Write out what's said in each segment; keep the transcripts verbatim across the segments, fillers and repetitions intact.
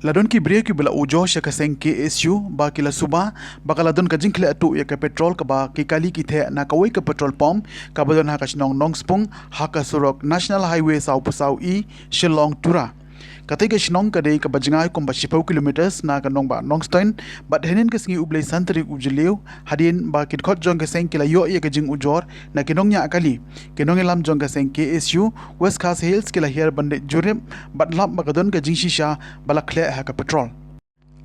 La don ki briew kiba la ujor sha ka seng K S U ba ki la suba ba ka la don ka jingkhleh tuh ïa ka petrol kaba ki kali ki theh na kawei ka petrol pump kaba don ha ka shnong Nongspung, ha ka surok National Highway saw phew saw E, Shillong Tura. Katei ka shnong ka dei kaba jngai kumba shiphew kilometers na ka nongbah Nongstoiñ, bad hynnin ka sngi U Blei san tarik u Jylliew, hadien ba ki dkhot jong ka seng ki la ïoh ïa ka jingujor na ki nongñiah kali, ki nongïalam jong ka seng K S U West Khasi Hills ki la hiar ban leit jurip bad lap ba ka don ka jingshisha ba la khleh ha ka petrol.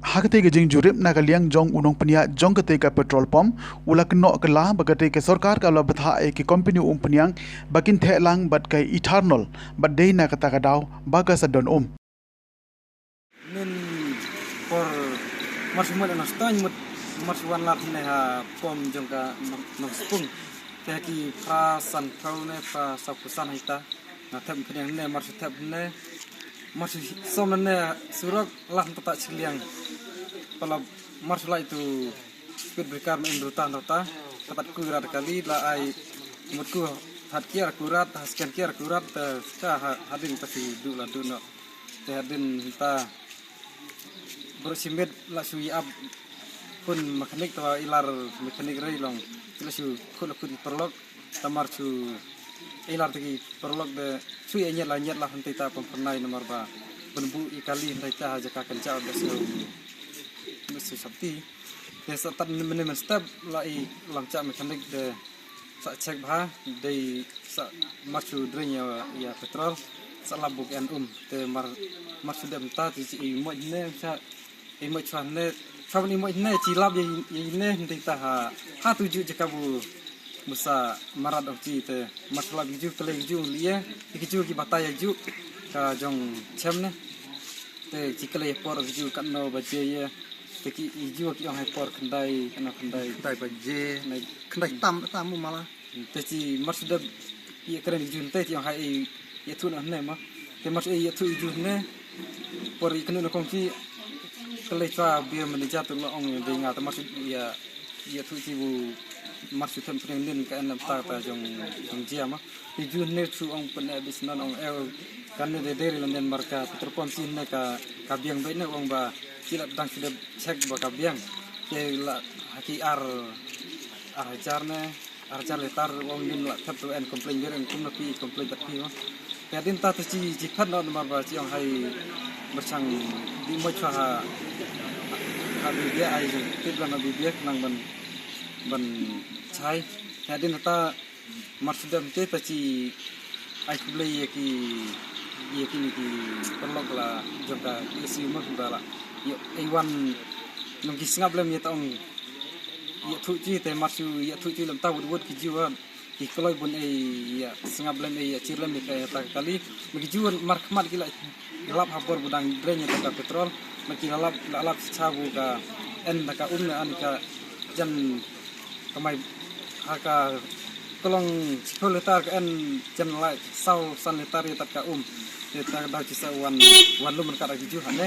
Ha katei ka jingjurip na ka liang jong u nongpynïaid jong katei ka petrol pump, u la kynnoh kylla ba katei ka sorkar ka la bthah ïa ki company umphniang ba kin theh lang bad ka ethanol, bad dei na kata ka daw ba ka sa don um. Nin por mar shu mut Nongstoiñ mut mar shu wan lad hynne ha pump jong ka Nong-, Nongspung. Te ki phra san phew ne phra saw phew san hita. Nga thep pynïang hynne, mar shu thep hynne, mar shu som hynne surok, lah hynta ta chiliang. Pala mar shu lai tu speed breaker me in ruta hynta ta, ka tat ku rat kali la ai mut ku hat kiar ku rat, ha scan kiar ku rat, te ka ha-, hadien ta shu du la du noh. Te hadien hynta baroh shi miet la shu ïa ap khun mechanic, te ba i lar mechanic rei long, te la shu khut la khut i paralok, te mar shu i lar te ki paralok de shu ïa ñiat la ñiat la hynta ta pynphyrnai namar ba ban buh i kali hynta ta ha jaka kynjah de shu, de shu safety. Te sa tat mynne mynstep la i lam chah mechanic de sa check bha, dei sa mar shu drain ïa, ïa petrol, sa lap buh en um. Te mar, mar shu dep mynta te i moit hynne, sa i moit chwa hynne, chwa ban i moit hynne, chi lap ïa, ïa hynne, hynne ta ha, ha tu ju jaka bu, bu sa marat ong chi te, mar shu lap ju, kylli ju, ïa, ki ju ki batai ïa ju, ka jong chem ne. Te chi kylli por ki ju katno baje ïa, te ki i ju ki ong hai por khyndai, katno khyndai. Khyndai baje. Khyndai tam, tam u mala. Te chi mar shu dep ïa kren ki ju te chi ong hai ïa thu na hynne ma. Te mar shu ïa thu i ju hynne. Por i kynnoh na kong chi kylli chwa beer manager tu la ong dei nga te mar shu ïa, ïa thu chi bu mar shu them pynïang nin ka en lam ta ta jong, jong jia ma. I ju hynne chu ong pyneh bisnan ong eh kane dei dei ri landen mar ka petrol pump chi hynne ka, ka biang beit ne ong ba chi la dang chi dep check ba ka biang. Te la ha ki ar, ar hajar ne, ar hajar litar ong nin la thep tu en complain biang kum na pi complain tat pi ma. Te hadien ta te chi, chi phet noh namar ba chi ong hai ba chang di mo chwa ha, ha bibia ai jong tip la na bibia nang ban, ban chai. Te hadien ta mar shu dep te ta chi ai khublei ïa ki, ïa kine ki paralok la jong ka K S U ma kiba la ïa ai wan nong ki sngap lem ïa ta ong ïa thu chi te mar shu ïa thu chi lem ta wut wut ki ju wan ki kloi bun ei ïa sngap lem ei ïa chir lem ïa ka, ïa ta ka kali. Ma ki ju wan mar khmat ki la lap ha bor bu dang drain ïa ta ka petrol. Ma ki la lap, la lap cha bu ka en ta ka um ne an ka jan kamai ha ka klong chiphew litar ka en jan lai saw san litar ïa tat ka um. Ïa ta ka daw chi sa wan, wan lum ka da ki ju ha ne.